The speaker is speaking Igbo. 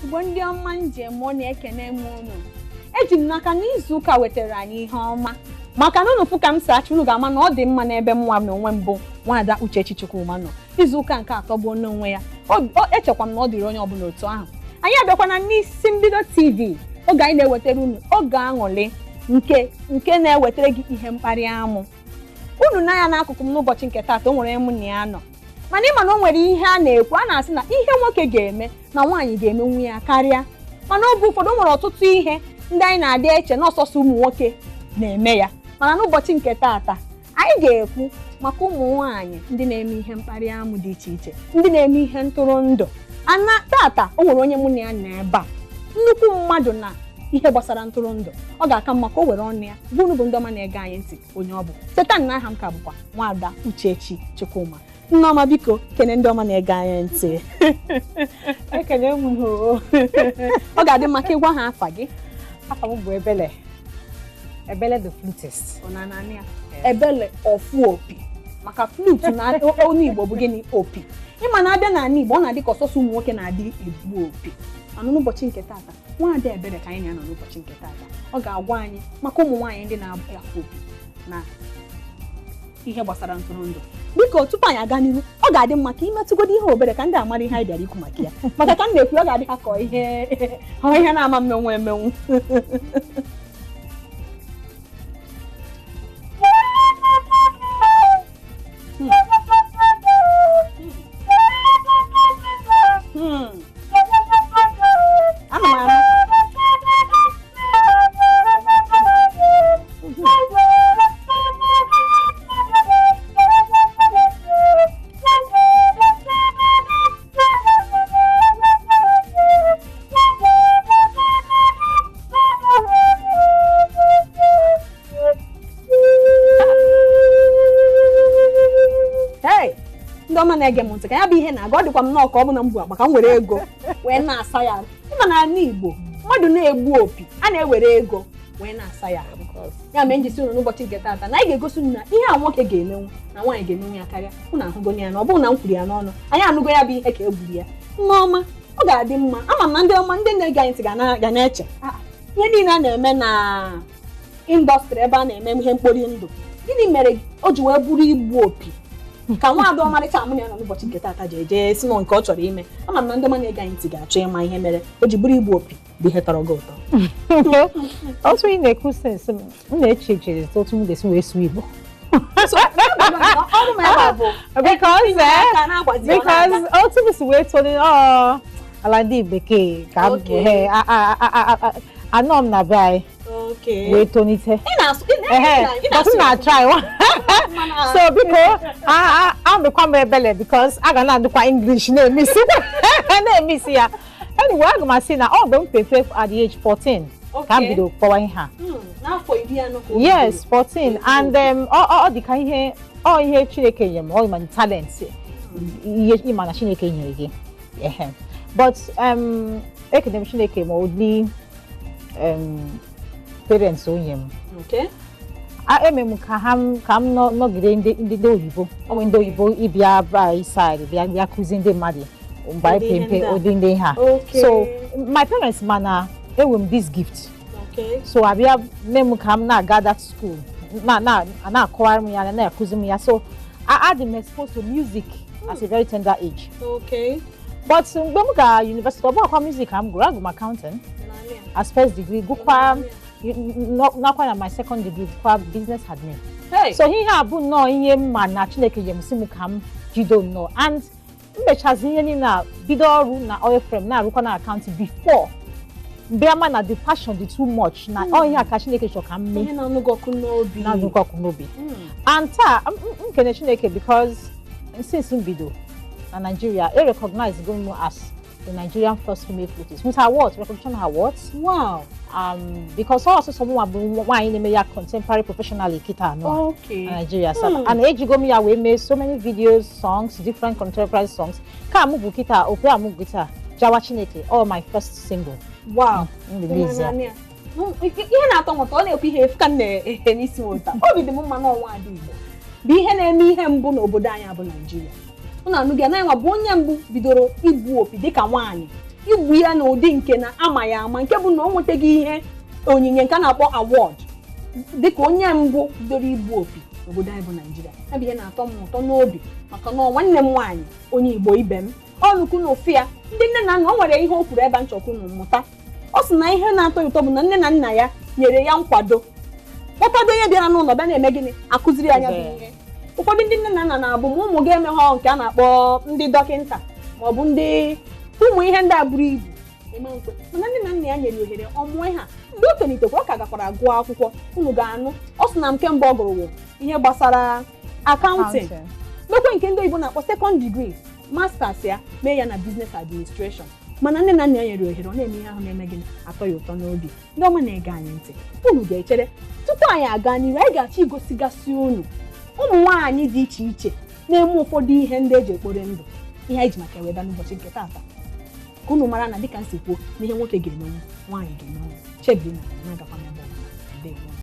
Igbo ndị ọma njem ọ na-ekene m unu. Eji m n'aka na izu ụka wetara anyị ihe ọma, maka na unu fụ ka m si achị, unu ga-ama na ọ dị mma n'ebe m nwa na onwe m bụ nwaada Uchechi Chukwuma nọ. Izu ụka nke atọ bụ n'onwe ya. Echekwa m na ọ dịrị onye ọbụla otu ahụ. Anyị abịakwana n'isi mbido TV, oge anyị na-ewetara unu oge aṅụrị nke na-ewetara gị ihe mkparị amụ. Unu na-anya n'akụkụ m n'ụbọchị nke taata, o nwere mụ na ya nọ, mana ịma na o nwere ihe a na-ekwu, a na-asị na ihe nwoke ga-eme na nwaanyị ga-emenwu ya karịa. Mana oge ụfọdụ o nwere ọtụtụ ihe ndị anyị na-adị eche na ọsọsọ ụmụ nwoke na-eme ya. Mana n'ụbọchị nke taata, anyị ga-ekwu maka ụmụ nwaanyị ndị na-eme ihe mkparị amụ dị iche iche, ndị na-eme ihe ntụrụndụ. Ana tata o nwere onye mụ na ya nọ ebe a, nnukwu mmadụ na ihe gbasara ntụrụndụ. Ọ ga-aka mma ka o were ọnụ ya gwa unu bụ ndị ọma na-ege anyị ntị onye ọ bụ. Cheta na aha m ka bụkwa nwaada Uchechi Chukwuma. Nneọma, biko kene ndị ọma na-ege anyị ntị. Ekele m unu. Ọ ga-adị mma ka ịgwa ha afa gị. Afa m bụ Ebele. Ebele the flutist. Ọ na-anị ya Ebele ọfụ opi, maka flute na onu Igbo bụ gịnị? Opi. Ịma na abịa n'ala Igbo, ọ na-adị ka ọsọsọ ụmụ nwoke na-adị ebu opi. Mana n'ụbọchị nke taata, nwaada Ebere ka anyị na-anọ n'ụbọchị nke taata, ọ ga-agwa anyị maka ụmụ nwaanyị ndị na-afụ opi na ihe gbasara ntụrụndụ. Biko, tupu anyị aga n'ihu, ọ ga-adị mma ka imetụgodo ihe obere ka ndị amara ihe anyị bịara ikwu maka ya, maka ka m na-ekwu, ọ ga-adị ha ka ihe na-ama mmenwu emenwu. Ana m anụ. Hey! Ndị ọma na-ege m ntị, ka ya bụ ihe na-aga, ọ dịkwa m nnọọ ka ọ bụ na m bụ akpa ka m were ego wee na-asa ya arụ. Ịma na ala Igbo, mmadụ na-egbu opi, a na-ewere ego wee na-asa ya arụ. Ya mere njisi unu n'ụbọchị nke taata na anyị ga-egosi unu na ihe a nwoke ga-emenwu na nwaanyị ga-emenwu ya karịa. Unu ahụgo ya na ọ bụrụ na m kwuru ya n'ọnụ, anyị anụgo ya bụ ihe ka e gburu ya. Nneọma, ọ ga-adị mma. Ama m na ndị ọma ndị na-ege anyị ntị ga na-eche, "Ah, ihe niile a na-eme na industry ebe a na-eme ihe mkpori ndụ, gịnị mere o ji wee bụrụ igbu opi ka nwaada ọmarịcha amụ na ya nọ n'ụbọchị nke taata ji eje si nọ nke ọ chọrọ ime?" Ama m na ndị ọma na-ege anyị ntị ga-achọ ịma ihe mere o ji bụrụ igbu opi bụ ihe tọrọ gị ụtọ. Otu ị na-ekwu since, m na-eche eche otu m ga-esi wee sụọ Igbo. So, ọrụ m ebe a bụ aka na-agbazi ọ because na-aga. Otu m si wee toli, ọ ala ndị bekee ka m bụ. He, anọ m na be anyị wee tolite. Ị na-asụ Ehe, ị but na-asụ m na-try. So biko, amịkwa m ebele because a ga na-adịkwa English na-emisi ya. Anyway, aga m asị na ọ mgbe m pepe at the age 14 ka m bido kpọwa ihe a. N'afọ 40 ka o Yes, bidoro. 14, and ọ dị ka ihe ọ ihe Chineke nyere m, ọ ma talent, ihe ịma na Chineke nyere gị. Ehe, but ekene m Chineke ma ụdị parents o nye m. Eme m ka ha ka m nọgide ndị oyibo, ọ bụ ndị oyibo ịbịa by side bịa kụzi ndị mmadụ mgbe anyị Ụdị ihe pe mpe ndị a. ụdị ndị ha. So my parents ma na enwe m this gift. So abịa mee m ka m na-aga that school na na na-akọwara m ya, na-akụzi m ya. So adị m exposed to music at a very tender age. But mgbe m gara university, ọ bụghịkwa music ka m gụrụ. Agụ m accounting Naanị ya. as first degree, gụkwa nakwa na my second degree, gụkwa business admin. Hey. So ihe a bụ nnọọ ihe m ma na Chineke nye m, si m ka m jido nnọọ, and m mechazi ihe niile a, bido ọrụ na oil firm, na-arụkwa na accounting before mgbe ama na the passion dị too much na ọ ihe a ka Chineke chọrọ ka m mee. Ihe na-anụ gị ọkụ n'obi. Na-anụkọ ọkụ n'obi. And taa m kene Chineke because since m bido na Nigeria, e recognize go m as the Nigerian first female flutist with awards, recognition awards. Because ọ ọsụsọ mụnwa bụ nwaanyị na-eme ya contemporary professionally kịta anọ na Nigeria. So, and ejigo m ya wee mee so many videos, songs, different contemporary songs ka mụ bụ kịta okwe a mụ bụ kịta Jawa Chineke, all my first single m release ya. Naanị ya. Ihe na-atọ m ụtọ, ọ na-ekwu ihe efu ka m na-ehe n'isi m ụta. Obi dị m mma n'ọnwa ada Igbo bụ ihe na-eme ihe mbụ n'obodo anyị bụ Naijiria. Unu anụghị ya, na nwa bụ onye mbụ bidoro igbu opi dịka nwaanyị. Igbu ya n'ụdị nke na ama ya ama, nke bụ na o nwetaghị ihe onyinye nke a na-akpọ award dịka onye mbụ bidoro igbu opi n'obodo anyị bụ Naijiria. Ya bụ ihe na-atọ m ụtọ n'obi, maka na ọ nwanne m nwaanyị, onye Igbo ibe m, ọnụkwu na ofu ya. Ndị nne na nna, o nwere ihe o kwuru ebe a nchọkwu na mmụta. Ọ sị na ihe na-atọ ya ụtọ bụ na nne na nna ya nyere ya nkwado, kpọtado onye bịara n'ụlọ bịa na-eme gịnị, akụziri ya anya bụ ihe. Ụfọdụ ndị nne na nna na-abụ ma ụmụ ga-emeghe nke a na-akpọ ndị dọkịnta maọbụ ndị ụmụ ihe ndị a buru ibu eme nkwe, mana nne na nna ya nyere ohere ọmụọ ihe a. Mgbe o tolitekwa, ọ ka gakwara gụọ akwụkwọ. Unu ga-anụ, ọ sị na nke mbụ ọ gụrụ wụ ihe gbasara accounting, mekwe nke ndị oyibo na-akpọ second degree masters ya, mee ya na business administration. Mana nne na nna ya nyere ohere, ọ na-eme ihe ahụ na-eme gịnị, atọ ya ụtọ n'obi. Ndị ọma na-ege anyị ntị, unu ga-echere tupu anyị aga n'ihu. Anyị ga-achọ igosigasị unu ụmụ nwaanyị dị iche iche na-eme ụfọdụ ihe ndị eji ekpore ndụ, ihe anyị ji maka eweba n'ụbọchị nke taata, ka unu mara na dịka m si kwuo, na ihe nwoke ga-emenwu, nwaanyị ga-emenwu. Chebiri na na-agakwa n'ebe ọbụla. Ndewo.